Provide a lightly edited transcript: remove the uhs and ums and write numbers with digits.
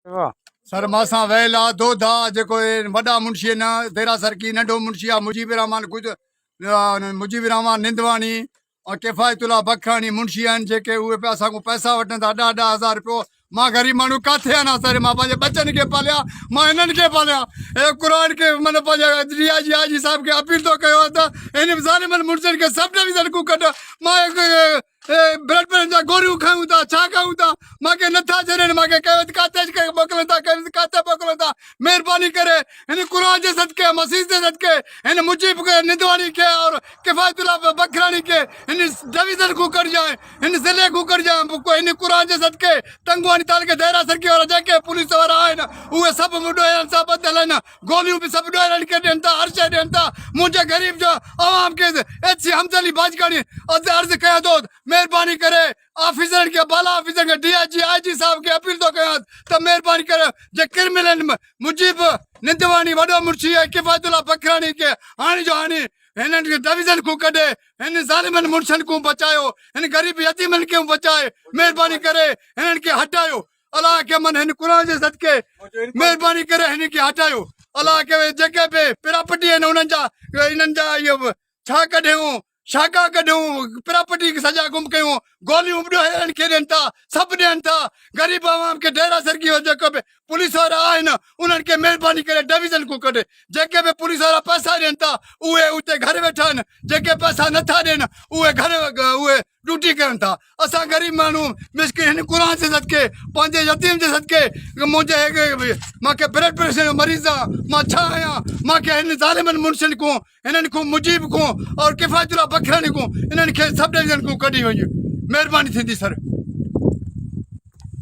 سر ماسان ويل آ دوڌا جيڪو وڏا منشي نه ديرا سرڪي ننڍو منشي آ مجيب الرحمان گج مجيب الرحمان نندواڻي ۽ ڪفايت الله بکراڻي منشي آهن جيڪي اهي پيا اسان کان پئسا وٺن ٿا ڏهه ڏهه هزار روپيو. مان غريب ماڻهو ڪاٿي آهيان سر؟ مان پنهنجي ٻچن کي پاليا، مان هنن کي پاليا. اي قرآن کي من پنهنجي ڊي I جي آء جي صاحب کي اپيل ٿو ڪيو ته هن ظالمن منشين کي سب ڊويزن کان ڪڍ. مان بلڊ پريشر جا گوريون کائون ٿا، ڇا کائون ٿا، مانکي نٿا ڇڏين، مانکي ڪنهن وقت ڪاٿي موڪلن ٿا، ڪنهن وقت ڪاٿي موڪلن ٿا. مهرباني ڪري هن قرآن جي صدقي، مسيح جي صدقي، هن مجيب ندواڻي کي اور ڪفايت الله بکراڻي کي هن ڊويزن کان ڪڍجانء، هن ضلعي کان ڪڍجانء. هن قرآن جي صدقي تنگواڻي تعلقي دهرا سرڪي وارا جيڪي پوليس وارا آهن اهي سڀ ڏوهارين سان ٻڌل آهن، گوليون به سڀ ڏوهارين کي ڏين ٿا، هر شيء ڏين ٿا. منهنجي غريب جو عوام کي ايڇ سي حمزه علي باجڪاڻي عرض ڪيان ٿو مهرباني ڪري آفيسرن کي، بالا آفيسرن کي، ڊي I جي، آء جي صاحب کي اپيل ٿو ڪيان ته مهرباني ڪري جي ڪرمنلن مجيب نندواڻي وڏو منشي ۽ ڪفايت الله بکراڻي کي هاڻي جو هاڻي هنن کي ڊويزن کان ڪڍي هن ظالمن منشن کان بچايو، هن غريب يتيمن کي بچائي مهرباني ڪري هنن کي هٽايو. الله کي من هن قرآن جي صدقي مهرباني ڪري هن کي هٽايو. الله کي جيڪي به پراپرٽي آهن انهن جا انهن جا اهو ڇا ڪڍيون، شاکا ڪڍيون، پراپرٽي سڄا گم ڪيون، گوليون به ڏوهارين کي ڏين ٿا، سڀ ڏين ٿا غريب عوام کي. ڊيرا سرگي جيڪو به پوليس وارا آهن انهن کي مهرباني ڪري ڊويزن کان ڪڍي. جيڪي به پوليس وارا پئسا ڏين ٿا اهي اتي گهر ويٺا آهن، جيڪي پئسا نٿا ڏين اهي گهر اهي ڊيوٽي ڪرن ٿا. اسان غريب ماڻهو مسڪين هن قرآن جي صدقي پنهنجي يتيم جي صدقي منهنجي مانکي بلڊ پريشر جو مريض آ، مان ڇا آهيان؟ مانکي هن ظالمن منشين کون، هنن کون، مجيب کون اور ڪفايت الله بکراڻي کون انهن کي سب ڊويزن کون ڪڍي وڃي مهرباني ٿيندي سر.